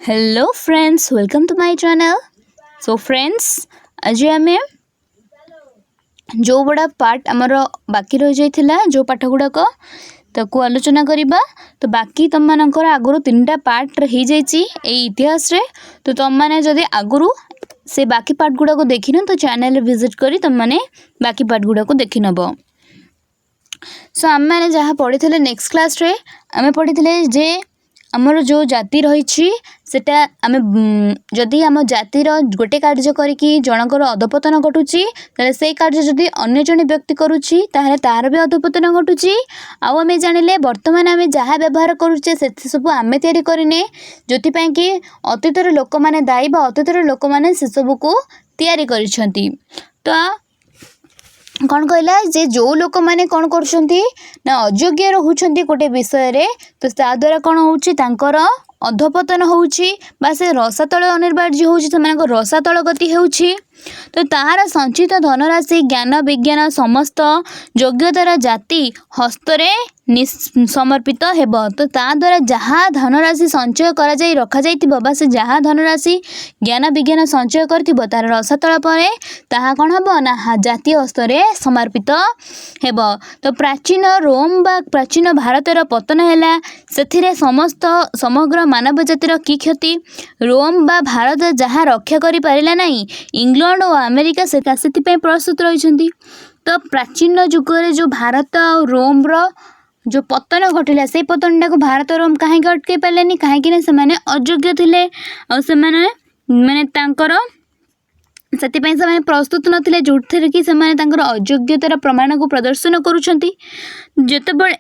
Hello friends, welcome to my channel. So friends, ଆଜି ଆମେ ଯେଉଁ ଗୁଡ଼ା ପାର୍ଟ ଆମର ବାକି ରହିଯାଇଥିଲା, ଯେଉଁ ପାଠ ଗୁଡ଼ାକ, ତାକୁ ଆଲୋଚନା କରିବା। ତ ବାକି ତୁମମାନଙ୍କର ଆଗରୁ ତିନିଟା ପାର୍ଟ ହେଇଯାଇଛି ଏଇ ଇତିହାସରେ। ତ ତୁମମାନେ ଯଦି ଆଗରୁ ସେ ବାକି ପାର୍ଟ ଗୁଡ଼ାକୁ ଦେଖିନ, ତ ଚ୍ୟାନେଲରେ ଭିଜିଟ୍ କରି ତୁମମାନେ ବାକି ପାର୍ଟ ଗୁଡ଼ାକୁ ଦେଖିନେବ। ସୋ ଆମେମାନେ ଯାହା ପଢ଼ିଥିଲେ, ନେକ୍ସଟ କ୍ଲାସ୍ରେ ଆମେ ପଢ଼ିଥିଲେ ଯେ ଆମର ଯେଉଁ ଜାତି ରହିଛି, ସେଟା ଆମେ ଯଦି ଆମ ଜାତିର ଗୋଟେ କାର୍ଯ୍ୟ କରିକି ଜଣଙ୍କର ଅଧପତନ ଘଟୁଛି, ତାହେଲେ ସେଇ କାର୍ଯ୍ୟ ଯଦି ଅନ୍ୟ ଜଣେ ବ୍ୟକ୍ତି କରୁଛି, ତାହେଲେ ତାର ବି ଅଧପତନ ଘଟୁଛି। ଆଉ ଆମେ ଜାଣିଲେ, ବର୍ତ୍ତମାନ ଆମେ ଯାହା ବ୍ୟବହାର କରୁଛେ, ସେଥି ସବୁ ଆମେ ତିଆରି କରିନେ, ଯେଉଁଥିପାଇଁ କି ଅତୀତର ଲୋକମାନେ ଦାୟୀ ବା ଅତୀତର ଲୋକମାନେ ସେସବୁକୁ ତିଆରି କରିଛନ୍ତି। ତ କ'ଣ କହିଲା ଯେ ଯେଉଁ ଲୋକମାନେ କ'ଣ କରୁଛନ୍ତି ନା ଅଯୋଗ୍ୟ ରହୁଛନ୍ତି ଗୋଟେ ବିଷୟରେ, ତ ତା ଦ୍ୱାରା କ'ଣ ହେଉଛି? ତାଙ୍କର ଅଧପତନ ହେଉଛି ବା ସେ ରସାତଳ ଅନିବାର୍ଯ୍ୟ ହେଉଛି, ସେମାନଙ୍କ ରସାତଳ ଗତି ହେଉଛି। ତ ତାହାର ସଞ୍ଚିତ ଧନରାଶି, ଜ୍ଞାନ ବିଜ୍ଞାନ, ସମସ୍ତ ଯୋଗ୍ୟତାର ଜାତି ହସ୍ତରେ ସମର୍ପିତ ହେବ। ତ ତା ଦ୍ୱାରା ଯାହା ଧନରାଶି ସଞ୍ଚୟ କରାଯାଇ ରଖାଯାଇଥିବ ବା ସେ ଯାହା ଧନରାଶି, ଜ୍ଞାନ ବିଜ୍ଞାନ ସଞ୍ଚୟ କରିଥିବ, ତାର ରସାତଳ ପରେ ତାହା କ'ଣ ହେବ ନା ଜାତି ହସ୍ତରେ ସମର୍ପିତ ହେବ। ତ ପ୍ରାଚୀନ ରୋମ ବା ପ୍ରାଚୀନ ଭାରତର ପତନ ହେଲା, ସେଥିରେ ସମସ୍ତ ସମଗ୍ର ମାନବ ଜାତିର କି କ୍ଷତି? ରୋମ ବା ଭାରତ ଯାହା ରକ୍ଷା କରିପାରିଲା ନାହିଁ, ଇଂଲଣ୍ଡ ଓ ଆମେରିକା ସେଥିପାଇଁ ପ୍ରସ୍ତୁତ ରହିଛନ୍ତି। ତ ପ୍ରାଚୀନ ଯୁଗରେ ଯେଉଁ ଭାରତ ଆଉ ରୋମର ଯେଉଁ ପତନ ଘଟିଲା, ସେଇ ପତନଟାକୁ ଭାରତ, ରୋମ କାହିଁକି ଅଟକାଇ ପାରିଲେନି? କାହିଁକି ନା ସେମାନେ ଅଯୋଗ୍ୟ ଥିଲେ ଆଉ ସେମାନେ ମାନେ ତାଙ୍କର ସେଥିପାଇଁ ସେମାନେ ପ୍ରସ୍ତୁତ ନଥିଲେ, ଯେଉଁଥିରେ କି ସେମାନେ ତାଙ୍କର ଅଯୋଗ୍ୟତାର ପ୍ରମାଣକୁ ପ୍ରଦର୍ଶନ କରୁଛନ୍ତି। ଯେତେବେଳେ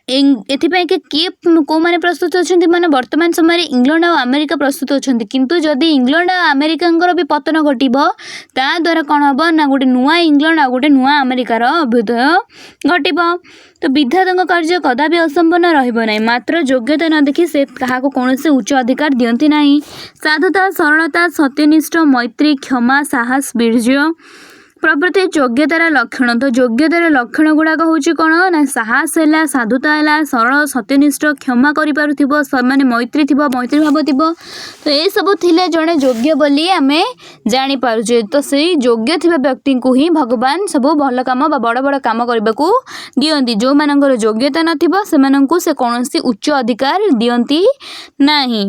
ଏଥିପାଇଁ କି କିଏ, କେଉଁମାନେ ପ୍ରସ୍ତୁତ ଅଛନ୍ତି? ମାନେ ବର୍ତ୍ତମାନ ସମୟରେ ଇଂଲଣ୍ଡ ଆଉ ଆମେରିକା ପ୍ରସ୍ତୁତ ଅଛନ୍ତି। କିନ୍ତୁ ଯଦି ଇଂଲଣ୍ଡ ଆଉ ଆମେରିକାଙ୍କର ବି ପତନ ଘଟିବ, ତା ଦ୍ୱାରା କ'ଣ ହେବ ନା ଗୋଟେ ନୂଆ ଇଂଲଣ୍ଡ ଆଉ ଗୋଟେ ନୂଆ ଆମେରିକାର ଅଭ୍ୟୁଦୟ ଘଟିବ। ତ ବିଧାତାଙ୍କ କାର୍ଯ୍ୟ କଦାପି ଅସମ୍ପୂର୍ଣ୍ଣ ରହିବ ନାହିଁ, ମାତ୍ର ଯୋଗ୍ୟତା ନ ଦେଖି ସେ କାହାକୁ କୌଣସି ଉଚ୍ଚ ଅଧିକାର ଦିଅନ୍ତି ନାହିଁ। ସାଧୁତା, ସରଳତା, ସତ୍ୟନିଷ୍ଠ, ମୈତ୍ରୀ, କ୍ଷମା, ସାହସ, ବୀର୍ଯ୍ୟ ପ୍ରଭୃତି ଯୋଗ୍ୟତାର ଲକ୍ଷଣ। ତ ଯୋଗ୍ୟତାର ଲକ୍ଷଣ ଗୁଡ଼ାକ ହେଉଛି କ'ଣ ନା ସାହସ ହେଲା, ସାଧୁତା ହେଲା, ସରଳ, ସତ୍ୟନିଷ୍ଠ, କ୍ଷମା କରିପାରୁଥିବ, ମାନେ ମୈତ୍ରୀ ଥିବ, ମୈତ୍ରୀ ଭାବ ଥିବ। ତ ଏସବୁ ଥିଲେ ଜଣେ ଯୋଗ୍ୟ ବୋଲି ଆମେ ଜାଣିପାରୁଛେ। ତ ସେଇ ଯୋଗ୍ୟ ଥିବା ବ୍ୟକ୍ତିଙ୍କୁ ହିଁ ଭଗବାନ ସବୁ ଭଲ କାମ ବା ବଡ଼ ବଡ଼ କାମ କରିବାକୁ ଦିଅନ୍ତି। ଯେଉଁମାନଙ୍କର ଯୋଗ୍ୟତା ନଥିବ, ସେମାନଙ୍କୁ ସେ କୌଣସି ଉଚ୍ଚ ଅଧିକାର ଦିଅନ୍ତି ନାହିଁ।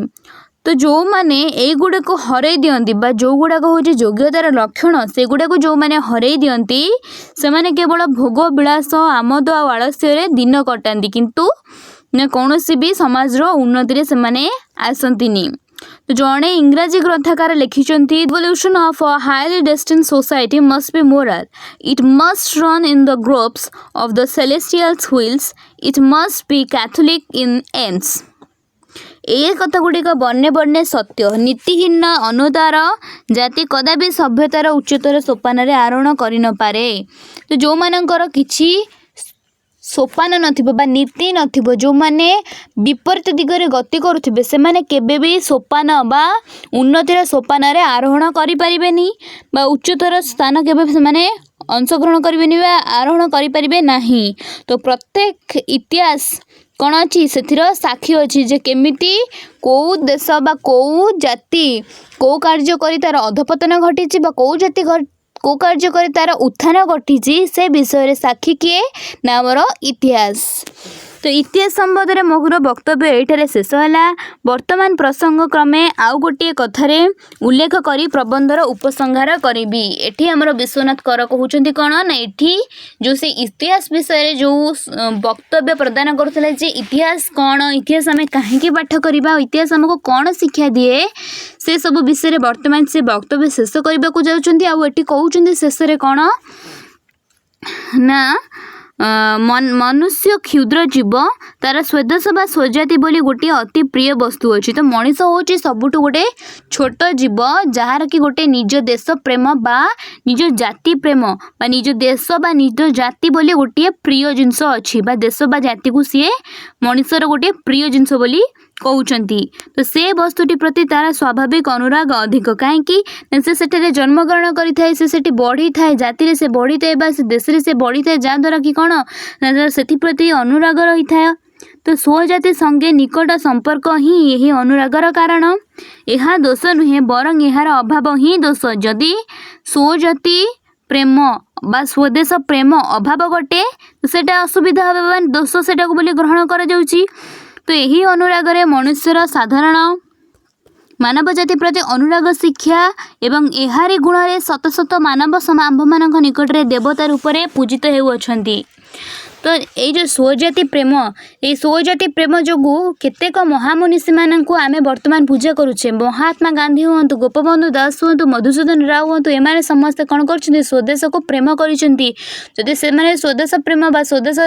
ତ ଯେଉଁମାନେ ଏଇଗୁଡ଼ାକୁ ହରେଇ ଦିଅନ୍ତି ବା ଯେଉଁଗୁଡ଼ାକ ହେଉଛି ଯୋଗ୍ୟତାର ଲକ୍ଷଣ, ସେଗୁଡ଼ାକୁ ଯେଉଁମାନେ ହରେଇ ଦିଅନ୍ତି, ସେମାନେ କେବଳ ଭୋଗ ବିଳାସ, ଆମୋଦ ଆଉ ଆଳସ୍ୟରେ ଦିନ କଟାନ୍ତି, କିନ୍ତୁ ନା କୌଣସି ବି ସମାଜର ଉନ୍ନତିରେ ସେମାନେ ଆସନ୍ତିନି। ଜଣେ ଇଂରାଜୀ ଗ୍ରନ୍ଥକାର ଲେଖିଛନ୍ତି, "Evolution of a highly destined society must be moral. It must run in the grooves of the celestial wheels. It must be catholic in ends." ଏ କଥା ଗୁଡ଼ିକ ବର୍ଣ୍ଣେ ବର୍ଣ୍ଣେ ସତ୍ୟ। ନୀତିହୀନ ଅନୁଦାର ଜାତି କଦାପି ସଭ୍ୟତାର ଉଚ୍ଚତର ସୋପାନରେ ଆରୋହଣ କରିନପାରେ। ତ ଯେଉଁମାନଙ୍କର କିଛି ସୋପାନ ନଥିବ ବା ନୀତି ନଥିବ, ଯେଉଁମାନେ ବିପରୀତ ଦିଗରେ ଗତି କରୁଥିବେ, ସେମାନେ କେବେ ବି ସୋପାନ ବା ଉନ୍ନତିର ସୋପାନରେ ଆରୋହଣ କରିପାରିବେନି ବା ଉଚ୍ଚତର ସ୍ଥାନ କେବେ ସେମାନେ ଅଂଶଗ୍ରହଣ କରିବେନି ବା ଆରୋହଣ କରିପାରିବେ ନାହିଁ। ତ ପ୍ରତ୍ୟେକ ଇତିହାସ କ'ଣ ଅଛି, ସେଥିର ସାକ୍ଷୀ ଅଛି ଯେ କେମିତି କେଉଁ ଦେଶ ବା କେଉଁ ଜାତି କେଉଁ କାର୍ଯ୍ୟ କରି ତା'ର ଅଧପତନ ଘଟିଛି ବା କେଉଁ ଜାତି କେଉଁ କାର୍ଯ୍ୟ କରି ତା'ର ଉତ୍ଥାନ ଘଟିଛି, ସେ ବିଷୟରେ ସାକ୍ଷୀ କିଏ ନା ଆମର ଇତିହାସ। ତ ଇତିହାସ ସମ୍ବନ୍ଧରେ ମୋର ବକ୍ତବ୍ୟ ଏଇଠାରେ ଶେଷ ହେଲା। ବର୍ତ୍ତମାନ ପ୍ରସଙ୍ଗ କ୍ରମେ ଆଉ ଗୋଟିଏ କଥାରେ ଉଲ୍ଲେଖ କରି ପ୍ରବନ୍ଧର ଉପସଂହାର କରିବି। ଏଠି ଆମର ବିଶ୍ୱନାଥ କର କହୁଛନ୍ତି କ'ଣ ନା ଏଠି ଯେଉଁ ସେ ଇତିହାସ ବିଷୟରେ ଯେଉଁ ବକ୍ତବ୍ୟ ପ୍ରଦାନ କରୁଥିଲେ ଯେ ଇତିହାସ କ'ଣ, ଇତିହାସ ଆମେ କାହିଁକି ପାଠ କରିବା, ଇତିହାସ ଆମକୁ କ'ଣ ଶିକ୍ଷା ଦିଏ, ସେ ସବୁ ବିଷୟରେ ବର୍ତ୍ତମାନ ସେ ବକ୍ତବ୍ୟ ଶେଷ କରିବାକୁ ଯାଉଛନ୍ତି। ଆଉ ଏଠି କହୁଛନ୍ତି ଶେଷରେ କ'ଣ ନା ମନୁଷ୍ୟ କ୍ଷୁଦ୍ର ଜୀବ, ତାର ସ୍ୱଦେଶ ବା ସ୍ୱଜାତି ବୋଲି ଗୋଟିଏ ଅତି ପ୍ରିୟ ବସ୍ତୁ ଅଛି। ତ ମଣିଷ ହେଉଛି ସବୁଠୁ ଗୋଟେ ଛୋଟ ଜୀବ, ଯାହାର କି ଗୋଟେ ନିଜ ଦେଶ ପ୍ରେମ ବା ନିଜ ଜାତି ପ୍ରେମ ବା ନିଜ ଦେଶ ବା ନିଜ ଜାତି ବୋଲି ଗୋଟିଏ ପ୍ରିୟ ଜିନିଷ ଅଛି ବା ଦେଶ ବା ଜାତିକୁ ସିଏ ମଣିଷର ଗୋଟିଏ ପ୍ରିୟ ଜିନିଷ ବୋଲି କହୁଛନ୍ତି। ତ ସେ ବସ୍ତୁଟି ପ୍ରତି ତାର ସ୍ୱାଭାବିକ ଅନୁରାଗ ଅଧିକ। କାହିଁକି ନା ସେ ସେଠାରେ ଜନ୍ମଗ୍ରହଣ କରିଥାଏ, ସେ ସେଠି ବଢ଼ିଥାଏ, ଜାତିରେ ସେ ବଢ଼ିଥାଏ ବା ସେ ଦେଶରେ ସେ ବଢ଼ିଥାଏ, ଯାହାଦ୍ୱାରା କି କ'ଣ ନା ସେଥିପ୍ରତି ଅନୁରାଗ ରହିଥାଏ। ତ ସ୍ୱଜାତି ସଙ୍ଗେ ନିକଟ ସମ୍ପର୍କ ହିଁ ଏହି ଅନୁରାଗର କାରଣ। ଏହା ଦୋଷ ନୁହେଁ, ବରଂ ଏହାର ଅଭାବ ହିଁ ଦୋଷ। ଯଦି ସ୍ୱଜାତି ପ୍ରେମ ବା ସ୍ୱଦେଶ ପ୍ରେମ ଅଭାବ ଘଟେ, ସେଇଟା ଅସୁବିଧା ହେବ ବା ଦୋଷ ସେଇଟାକୁ ବୋଲି ଗ୍ରହଣ କରାଯାଉଛି। ତ ଏହି ଅନୁରାଗରେ ମନୁଷ୍ୟର ସାଧାରଣ ମାନବ ଜାତି ପ୍ରତି ଅନୁରାଗ ଶିକ୍ଷା ଏବଂ ଏହାରି ଗୁଣରେ ଶତ ଶତ ମାନବ ଆମ୍ଭମାନଙ୍କ ନିକଟରେ ଦେବତା ରୂପରେ ପୂଜିତ ହେଉଅଛନ୍ତି। ତ ଏଇ ଯେଉଁ ସ୍ୱଜାତି ପ୍ରେମ, ଏଇ ସ୍ୱଜାତି ପ୍ରେମ ଯୋଗୁଁ କେତେକ ମହାମନୀଷୀମାନଙ୍କୁ ଆମେ ବର୍ତ୍ତମାନ ପୂଜା କରୁଛେ। ମହାତ୍ମା ଗାନ୍ଧୀ ହୁଅନ୍ତୁ, ଗୋପବନ୍ଧୁ ଦାସ ହୁଅନ୍ତୁ, ମଧୁସୂଦନ ରାଓ ହୁଅନ୍ତୁ, ଏମାନେ ସମସ୍ତେ କ'ଣ କରୁଛନ୍ତି? ସ୍ୱଦେଶକୁ ପ୍ରେମ କରିଛନ୍ତି। ଯଦି ସେମାନେ ସ୍ୱଦେଶ ପ୍ରେମ ବା ସ୍ୱଦେଶ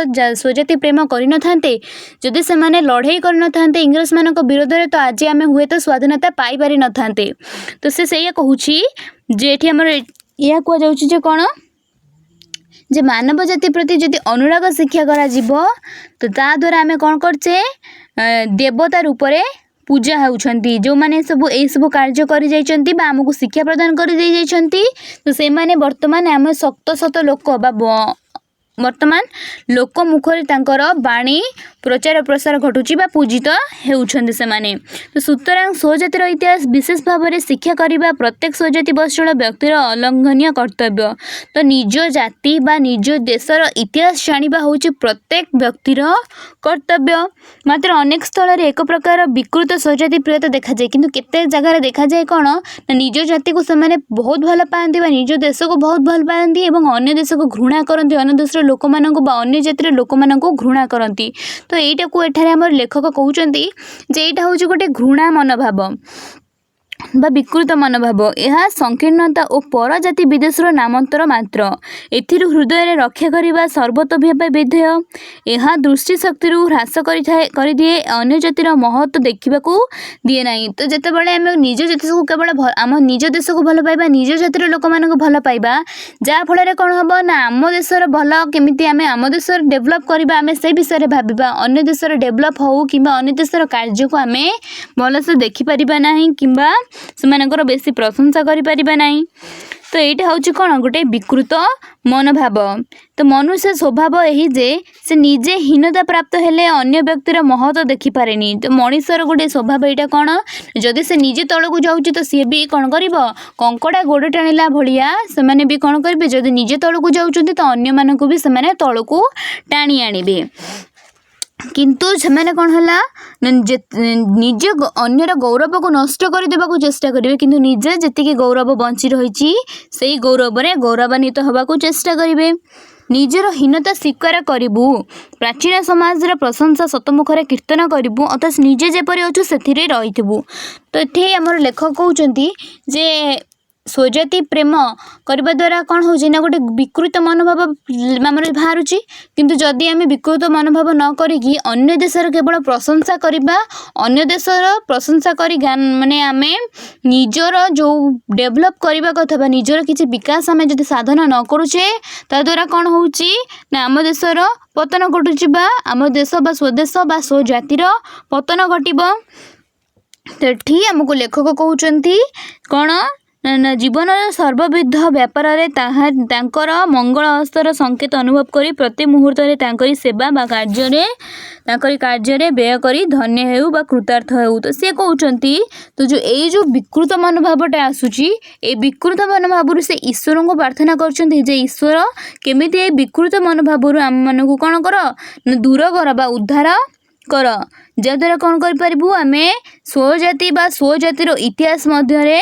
ସ୍ୱଜାତି ପ୍ରେମ କରିନଥାନ୍ତେ, ଯଦି ସେମାନେ ଲଢ଼େଇ କରିନଥାନ୍ତେ ଇଂରେଜମାନଙ୍କ ବିରୋଧରେ, ତ ଆଜି ଆମେ ହୁଏତ ସ୍ୱାଧୀନତା ପାଇପାରିନଥାନ୍ତେ। ତ ସେ ସେଇଆ କହୁଛି ଯେ ଏଠି ଆମର ଏହା କୁହାଯାଉଛି ଯେ କ'ଣ ଯେ ମାନବ ଜାତି ପ୍ରତି ଯଦି ଅନୁରାଗ ଶିକ୍ଷା କରାଯିବ, ତ ତା ଦ୍ୱାରା ଆମେ କ'ଣ କରୁଛେ? ଦେବତା ରୂପରେ ପୂଜା ହେଉଛନ୍ତି। ଯେଉଁମାନେ ସବୁ ଏଇସବୁ କାର୍ଯ୍ୟ କରିଯାଇଛନ୍ତି ବା ଆମକୁ ଶିକ୍ଷା ପ୍ରଦାନ କରିଦେଇ ଯାଇଛନ୍ତି, ତ ସେମାନେ ବର୍ତ୍ତମାନ ଆମେ ଶତ ଶତ ଲୋକ ବା ବର୍ତ୍ତମାନ ଲୋକ ମୁଖରେ ତାଙ୍କର ବାଣୀ ପ୍ରଚାର ପ୍ରସାର ଘଟୁଛି ବା ପୂଜିତ ହେଉଛନ୍ତି ସେମାନେ। ତ ସୁତରାଂ ସ୍ୱଜାତିର ଇତିହାସ ବିଶେଷ ଭାବରେ ଶିକ୍ଷା କରିବା ପ୍ରତ୍ୟେକ ସ୍ୱଜାତି ବତ୍ସଳ ବ୍ୟକ୍ତିର ଅଲଙ୍ଘନୀୟ କର୍ତ୍ତବ୍ୟ। ତ ନିଜ ଜାତି ବା ନିଜ ଦେଶର ଇତିହାସ ଜାଣିବା ହେଉଛି ପ୍ରତ୍ୟେକ ବ୍ୟକ୍ତିର କର୍ତ୍ତବ୍ୟ। ମାତ୍ର ଅନେକ ସ୍ଥଳରେ ଏକ ପ୍ରକାର ବିକୃତ ସ୍ୱଜାତି ପ୍ରିୟତା ଦେଖାଯାଏ। କିନ୍ତୁ କେତେ ଜାଗାରେ ଦେଖାଯାଏ କ'ଣ ନା ନିଜ ଜାତିକୁ ସେମାନେ ବହୁତ ଭଲ ପାଆନ୍ତି ବା ନିଜ ଦେଶକୁ ବହୁତ ଭଲ ପାଆନ୍ତି ଏବଂ ଅନ୍ୟ ଦେଶକୁ ଘୃଣା କରନ୍ତି, ଅନ୍ୟ ଦେଶର ଲୋକମାନଙ୍କୁ ବା ଅନ୍ୟ ଜାତିର ଲୋକମାନଙ୍କୁ ଘୃଣା କରନ୍ତି। ତ ଏଇଟାକୁ ଏଠାରେ ଆମର ଲେଖକ କହୁଛନ୍ତି ଯେ ଏଇଟା ହେଉଛି ଗୋଟେ ଘୃଣା ମନୋଭାବ ବା ବିକୃତ ମନୋଭାବ। ଏହା ସଂକୀର୍ଣ୍ଣତା ଓ ପରଜାତି ବିଦ୍ୱେଷର ନାମାନ୍ତର ମାତ୍ର। ଏଥିରୁ ହୃଦୟରେ ରକ୍ଷା କରିବା ସର୍ବତୋଭାବେ ବିଧେୟ। ଏହା ଦୃଷ୍ଟିଶକ୍ତିରୁ ହ୍ରାସ କରିଥାଏ, କରିଦିଏ, ଅନ୍ୟ ଜାତିର ମହତ୍ତ୍ୱ ଦେଖିବାକୁ ଦିଏ ନାହିଁ। ତ ଯେତେବେଳେ ଆମେ ନିଜ ଦେଶକୁ କେବଳ ଆମ ନିଜ ଦେଶକୁ ଭଲ ପାଇବା, ନିଜ ଜାତିର ଲୋକମାନଙ୍କୁ ଭଲ ପାଇବା, ଯାହାଫଳରେ କ'ଣ ହେବ ନା ଆମ ଦେଶର ଭଲ କେମିତି, ଆମେ ଆମ ଦେଶର ଡେଭଲପ୍ କରିବା, ଆମେ ସେ ବିଷୟରେ ଭାବିବା। ଅନ୍ୟ ଦେଶର ଡେଭଲପ୍ ହେଉ କିମ୍ବା ଅନ୍ୟ ଦେଶର କାର୍ଯ୍ୟକୁ ଆମେ ଭଲସେ ଦେଖିପାରିବା ନାହିଁ କିମ୍ବା ସେମାନଙ୍କର ବେଶୀ ପ୍ରଶଂସା କରିପାରିବା ନାହିଁ। ତ ଏଇଟା ହେଉଛି କ'ଣ ଗୋଟେ ବିକୃତ ମନୋଭାବ। ତ ମନୁଷ୍ୟ ସ୍ୱଭାବ ଏହି ଯେ ସେ ନିଜେ ହୀନତା ପ୍ରାପ୍ତ ହେଲେ ଅନ୍ୟ ବ୍ୟକ୍ତିର ମହତ୍ତ୍ୱ ଦେଖିପାରେନି। ତ ମଣିଷର ଗୋଟେ ସ୍ୱଭାବ ଏଇଟା କ'ଣ, ଯଦି ସେ ନିଜେ ତଳକୁ ଯାଉଛି ତ ସିଏ ବି କ'ଣ କରିବ? କଙ୍କଡ଼ା ଗୋଡ଼ ଟାଣିଲା ଭଳିଆ ସେମାନେ ବି କ'ଣ କରିବେ? ଯଦି ନିଜେ ତଳକୁ ଯାଉଛନ୍ତି, ତ ଅନ୍ୟମାନଙ୍କୁ ବି ସେମାନେ ତଳକୁ ଟାଣି ଆଣିବେ। କିନ୍ତୁ ସେମାନେ କ'ଣ ହେଲା, ନିଜ ଅନ୍ୟର ଗୌରବକୁ ନଷ୍ଟ କରିଦେବାକୁ ଚେଷ୍ଟା କରିବେ, କିନ୍ତୁ ନିଜେ ଯେତିକି ଗୌରବ ବଞ୍ଚି ରହିଛି ସେଇ ଗୌରବରେ ଗୌରବାନ୍ୱିତ ହେବାକୁ ଚେଷ୍ଟା କରିବେ। ନିଜର ହୀନତା ସ୍ୱୀକାର କରିବୁ, ପ୍ରାଚୀନ ସମାଜର ପ୍ରଶଂସା ଶତମୁଖରେ କୀର୍ତ୍ତନ କରିବୁ, ଅଥଚ ନିଜେ ଯେପରି ଅଛୁ ସେଥିରେ ରହିଥିବୁ। ତ ଏଠି ଆମର ଲେଖକ କହୁଛନ୍ତି ଯେ ସ୍ୱଜାତି ପ୍ରେମ କରିବା ଦ୍ୱାରା କ'ଣ ହେଉଛି ନା ଗୋଟେ ବିକୃତ ମନୋଭାବ ଆମର ବାହାରୁଛି। କିନ୍ତୁ ଯଦି ଆମେ ବିକୃତ ମନୋଭାବ ନ କରିକି ଅନ୍ୟ ଦେଶର କେବଳ ପ୍ରଶଂସା କରିବା, ଅନ୍ୟ ଦେଶର ପ୍ରଶଂସା କରି ମାନେ ଆମେ ନିଜର ଯେଉଁ ଡେଭଲପ୍ କରିବା କଥା ବା ନିଜର କିଛି ବିକାଶ ଆମେ ଯଦି ସାଧନ ନ କରୁଛେ, ତାଦ୍ୱାରା କ'ଣ ହେଉଛି ନା ଆମ ଦେଶର ପତନ ଘଟୁଛି ବା ଆମ ଦେଶ ବା ସ୍ୱଦେଶ ବା ସ୍ୱଜାତିର ପତନ ଘଟିବ। ତ ଏଠି ଆମକୁ ଲେଖକ କହୁଛନ୍ତି କ'ଣ ନା ଜୀବନର ସର୍ବବିଧ ବ୍ୟାପାରରେ ତାହା ତାଙ୍କର ମଙ୍ଗଳ ହସ୍ତର ସଂକେତ ଅନୁଭବ କରି ପ୍ରତି ମୁହୂର୍ତ୍ତରେ ତାଙ୍କରି ସେବା ବା କାର୍ଯ୍ୟରେ, ତାଙ୍କରି କାର୍ଯ୍ୟରେ ବ୍ୟୟ କରି ଧନ୍ୟ ହେଉ ବା କୃତାର୍ଥ ହେଉ। ତ ସିଏ କହୁଛନ୍ତି ତ ଯେଉଁ ଏଇ ଯେଉଁ ବିକୃତ ମନୋଭାବଟା ଆସୁଛି, ଏଇ ବିକୃତ ମନୋଭାବରୁ ସେ ଈଶ୍ୱରଙ୍କୁ ପ୍ରାର୍ଥନା କରୁଛନ୍ତି ଯେ ଈଶ୍ୱର, କେମିତି ଏଇ ବିକୃତ ମନୋଭାବରୁ ଆମମାନଙ୍କୁ କ'ଣ କର ନା ଦୂର କର ବା ଉଦ୍ଧାର କର, ଯାହାଦ୍ୱାରା କ'ଣ କରିପାରିବୁ ଆମେ ସ୍ୱଜାତି ବା ସ୍ୱଜାତିର ଇତିହାସ ମଧ୍ୟରେ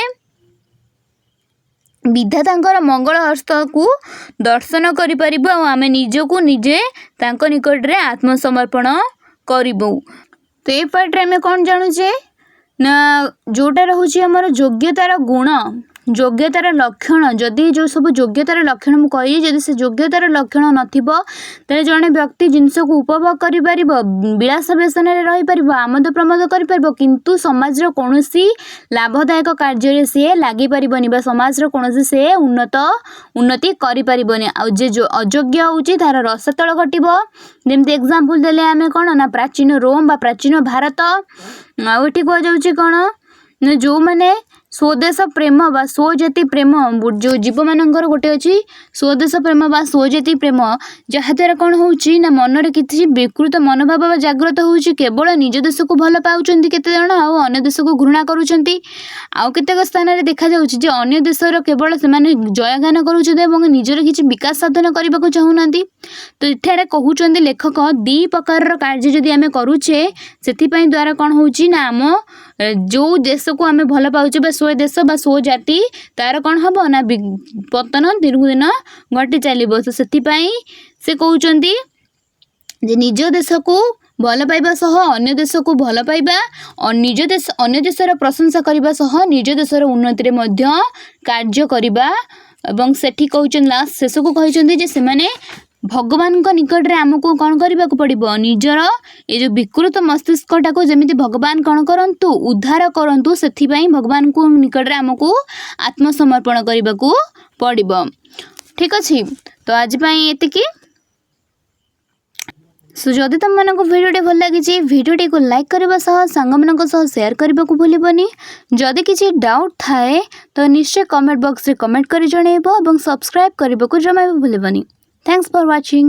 ବିଧାତାଙ୍କର ମଙ୍ଗଳ ହସ୍ତକୁ ଦର୍ଶନ କରିପାରିବୁ ଆଉ ଆମେ ନିଜକୁ ନିଜେ ତାଙ୍କ ନିକଟରେ ଆତ୍ମସମର୍ପଣ କରିବୁ। ତ ଏ ପାର୍ଟରେ ଆମେ କ'ଣ ଜାଣୁଛେ ନା ଯେଉଁଟା ରହୁଛି ଆମର ଯୋଗ୍ୟତାର ଗୁଣ, ଯୋଗ୍ୟତାର ଲକ୍ଷଣ, ଯଦି ଯେଉଁ ସବୁ ଯୋଗ୍ୟତାର ଲକ୍ଷଣ ମୁଁ କହିଲି, ଯଦି ସେ ଯୋଗ୍ୟତାର ଲକ୍ଷଣ ନଥିବ, ତାହେଲେ ଜଣେ ବ୍ୟକ୍ତି ଜିନିଷକୁ ଉପଭୋଗ କରିପାରିବ, ବିଳାସ ବ୍ୟସନରେ ରହିପାରିବ, ଆମୋଦ ପ୍ରମୋଦ କରିପାରିବ, କିନ୍ତୁ ସମାଜର କୌଣସି ଲାଭଦାୟକ କାର୍ଯ୍ୟରେ ସିଏ ଲାଗିପାରିବନି ବା ସମାଜର କୌଣସି ସେ ଉନ୍ନତି କରିପାରିବନି। ଆଉ ଯେ ଅଯୋଗ୍ୟ ହେଉଛି ତାର ରସାତଳ ଘଟିବ। ଯେମିତି ଏକ୍ଜାମ୍ପଲ୍ ଦେଲେ ଆମେ କ'ଣ ନା ପ୍ରାଚୀନ ରୋମ୍ ବା ପ୍ରାଚୀନ ଭାରତ। ଆଉ ଏଠି କୁହାଯାଉଛି କ'ଣ ନା ଯେଉଁମାନେ ସ୍ୱଦେଶ ପ୍ରେମ ବା ସ୍ୱଜାତି ପ୍ରେମ, ଯେଉଁ ଜୀବମାନଙ୍କର ଗୋଟେ ଅଛି ସ୍ୱଦେଶ ପ୍ରେମ ବା ସ୍ୱଜାତି ପ୍ରେମ, ଯାହାଦ୍ୱାରା କ'ଣ ହେଉଛି ନା ମନରେ କିଛି ବିକୃତ ମନୋଭାବ ବା ଜାଗ୍ରତ ହେଉଛି। କେବଳ ନିଜ ଦେଶକୁ ଭଲ ପାଉଛନ୍ତି କେତେ ଜଣ ଆଉ ଅନ୍ୟ ଦେଶକୁ ଘୃଣା କରୁଛନ୍ତି। ଆଉ କେତେକ ସ୍ଥାନରେ ଦେଖାଯାଉଛି ଯେ ଅନ୍ୟ ଦେଶର କେବଳ ସେମାନେ ଜୟଗାନ କରୁଛନ୍ତି ଏବଂ ନିଜର କିଛି ବିକାଶ ସାଧନ କରିବାକୁ ଚାହୁଁନାହାନ୍ତି। ତ ଏଠାରେ କହୁଛନ୍ତି ଲେଖକ, ଦୁଇ ପ୍ରକାରର କାର୍ଯ୍ୟ ଯଦି ଆମେ କରୁଛେ, ସେଥିପାଇଁ ଦ୍ୱାରା କ'ଣ ହେଉଛି ନା ଆମ ଯେଉଁ ଦେଶକୁ ଆମେ ଭଲ ପାଉଛେ ବା ସ୍ୱଦେଶ ବା ସ୍ୱଜାତି, ତାର କ'ଣ ହେବ ନା ପତନ ଦିନକୁ ଦିନ ଘଟି ଚାଲିବ। ତ ସେଥିପାଇଁ ସେ କହୁଛନ୍ତି ଯେ ନିଜ ଦେଶକୁ ଭଲ ପାଇବା ସହ ଅନ୍ୟ ଦେଶକୁ ଭଲ ପାଇବା, ନିଜ ଦେଶ ଅନ୍ୟ ଦେଶର ପ୍ରଶଂସା କରିବା ସହ ନିଜ ଦେଶର ଉନ୍ନତିରେ ମଧ୍ୟ କାର୍ଯ୍ୟ କରିବା। ଏବଂ ସେଠି କହୁଛନ୍ତି, ଲାଷ୍ଟ ଶେଷକୁ କହିଛନ୍ତି ଯେ ସେମାନେ ଭଗବାନଙ୍କ ନିକଟରେ ଆମକୁ କ'ଣ କରିବାକୁ ପଡ଼ିବ? ନିଜର ଏ ଯେଉଁ ବିକୃତ ମସ୍ତିଷ୍କଟାକୁ ଯେମିତି ଭଗବାନ କ'ଣ କରନ୍ତୁ, ଉଦ୍ଧାର କରନ୍ତୁ, ସେଥିପାଇଁ ଭଗବାନଙ୍କ ନିକଟରେ ଆମକୁ ଆତ୍ମସମର୍ପଣ କରିବାକୁ ପଡ଼ିବ। ଠିକ୍ ଅଛି, ତ ଆଜି ପାଇଁ ଏତିକି। ସୋ ଯଦି ତୁମମାନଙ୍କୁ ଭିଡ଼ିଓଟି ଭଲ ଲାଗିଛି, ଭିଡ଼ିଓଟିକୁ ଲାଇକ୍ କରିବା ସହ ସାଙ୍ଗମାନଙ୍କ ସହ ସେୟାର କରିବାକୁ ଭୁଲିବନି। ଯଦି କିଛି ଡାଉଟ୍ ଥାଏ, ତ ନିଶ୍ଚୟ କମେଣ୍ଟ ବକ୍ସରେ କମେଣ୍ଟ କରି ଜଣାଇବ ଏବଂ ସବସ୍କ୍ରାଇବ୍ କରିବାକୁ ଜମା ବି ଭୁଲିବନି। Thanks for watching.